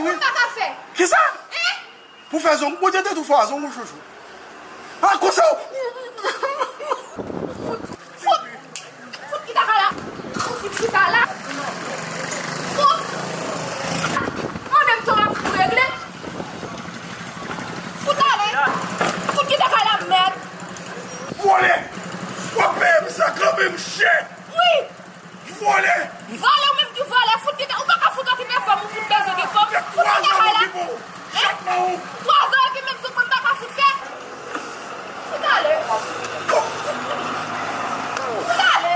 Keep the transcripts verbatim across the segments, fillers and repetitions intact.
Ou pa ka fè. Kisa? Hein? Pou fè zong, Bondye te tou fè zong ou chouchou. A konsa ou. Fout, fout ki ta ka la. Ou fout ki ta la. Fout. Mande m sa w ap fout regle. Fout ale. Fout ki ta ka la mèd. Vole! W ap peye pou sa kanmenm chè! Wi! Vole! Vole, ou menm ki vole, fout ki te, ou pa ka fout okipe fanm, ou fout bezwen de fanm. Fè twa zan m okipe w. Chat nan ou. Twa zan ki menm sou mwen, m pa ka fout fè. Fout ale. Fout ale.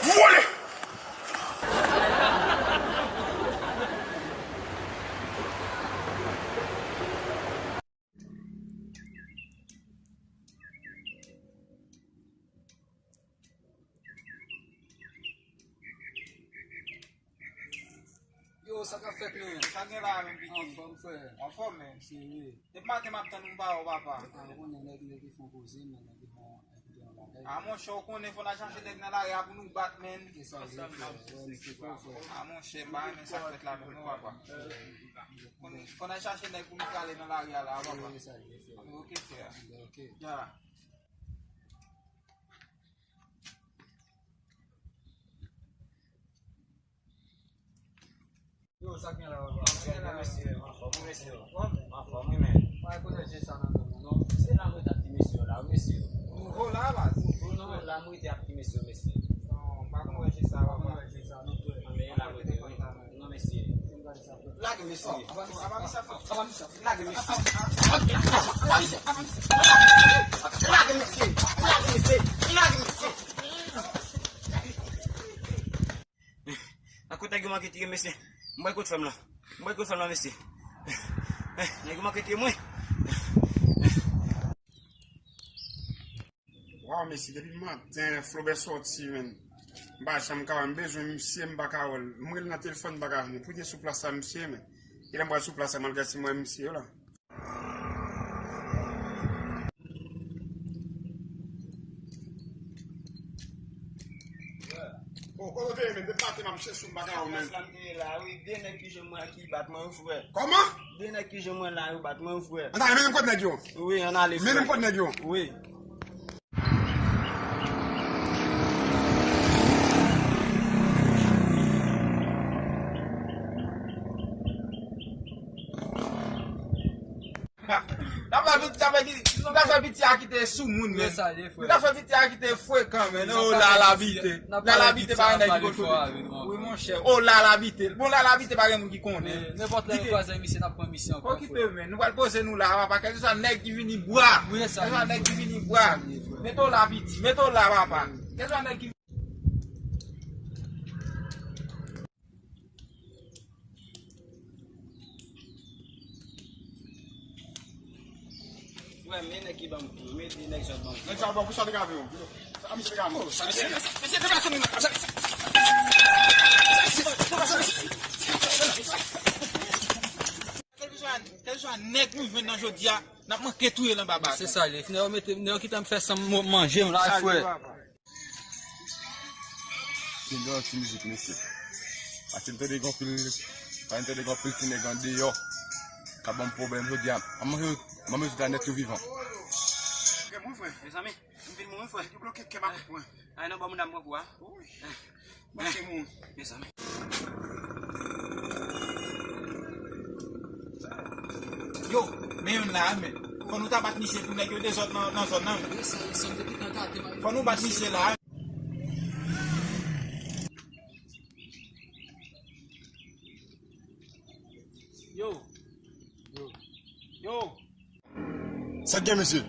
Vole! Yo, sa k ap fèt, men? Sa gen la menm, Pikin? Anfòm, frè. Anfòm, men. Serye. Depi maten m ap tann ou, m pa wè w, papa. A, ou konnen nèg, nèg ki fè yon koze, men nèg ki fè yon, nèg ki fè yon bagay. A, monchè, ou konnen fò n al chache nèg nan lari a pou nou bat, men. Se sa, se sa, frè. A, monchè, m pa renmen sa k fèt la menm, non, papa. Konnen, fò n al chache nèg pou nou prale nan lari a la, papa. Se sa, se sa. Oke, frè. Oke. Ya. Yo, sa k gen la, papa? Sa k gen la, mesye? Anfòm, wi, mesye. Anfòm, wi, men. Pa koze je sa nan do mwen, non. Se la mwen t ap di mesye yo la, wi, mesye. Nouvo la, baz? Nouvo, non, la mwen te ap di mesye yo, mesye. Non, pa konn wè je sa, papa. Pa konn wè je sa, non, frè. Anben, la mwen te, wi. Non, mesye. Lage mesye. Lage mesye. Lage mesye. Lage mesye. Lage mesye. Akoz nèg yo manke tire mesye. M pral kot fanm lan. M pral kot fanm lan, mesye. Nèg yo manke tire mwen. Waw, mesye, depi maten, Flobè sòti, menn. M pa janm ka wè, m bezwen misye, m pa ka wè l. M rele nan telefòn, m pa ka jwenn li. Pou l te sou plas la, misye, men. E lè m pral sou plas la, m al gade si m wè misye yo la. Oh, kote w te ye, men? Depi maten, m ap chèche w, m pa ka wè w, men. Plas la m te ye la, wi. De nèg ki jwenn mwen, ki bat mwen, wi, frè. Kòman? De nèg ki jwenn mwen la, yo bat mwen, wi, frè. Ann ale, mennen m kot nèg yo. Wi, ann ale, frè. Mennen m kot nèg yo. Wi. N ap fè piti, n ap fè ki, n ap fè piti a kite soumoun, men. N ap fè piti a kite frekan, men. O la la bite. La la bite pa gen nèg ki konn fè. Wi, monchè. O la la bite. Bon, la la bite pa gen moun ki konnen. Nenpòt lè nou kwaze misye, n ap pran misye ankò. Okipe, men. Nou pral poze nou la, papa. Kèlkeswa nèg ki vini bwa. Kèlkeswa nèg ki vini bwa. Mete w la, piti. Mete w la, papa. Kèlkeswa nèg ki Frè, men nèg ki ban m kou, men de nèg sa ban m kou. Nèg sa ban kou, sa te ka vin. Sa misye te ka vin. Oh, sa misye, sa misye te ka vin. Kèlkeswa, kèlkeswa nèg nou jwenn nan jodi a, n ap manke touye l anba bak. Se sa l ye. Nèg yo mete, nèg yo kite m fè san m manje m la, frè. Kin dèyè ti mizik, mesye. Paske m tande gen anpil, paske m tande gen anpil ti nèg andeyò k ap ban m pwoblèm jodi a. Manman yo, manman yo tout la nèt yo vivan. Mezanmi, m vin mouri, frè. Yo bloke kè m ak mwen. Ay, non, ban moun dam pran kou a. Wi. Bloke moun. Mezanmi. Yo, men youn la, men. Fò nou ta bat misye pou nèg yo dezòd nan, nan zòn nan. Fò nou bat misye la. Yo. Yo. Yo. Sa k gen, mesye?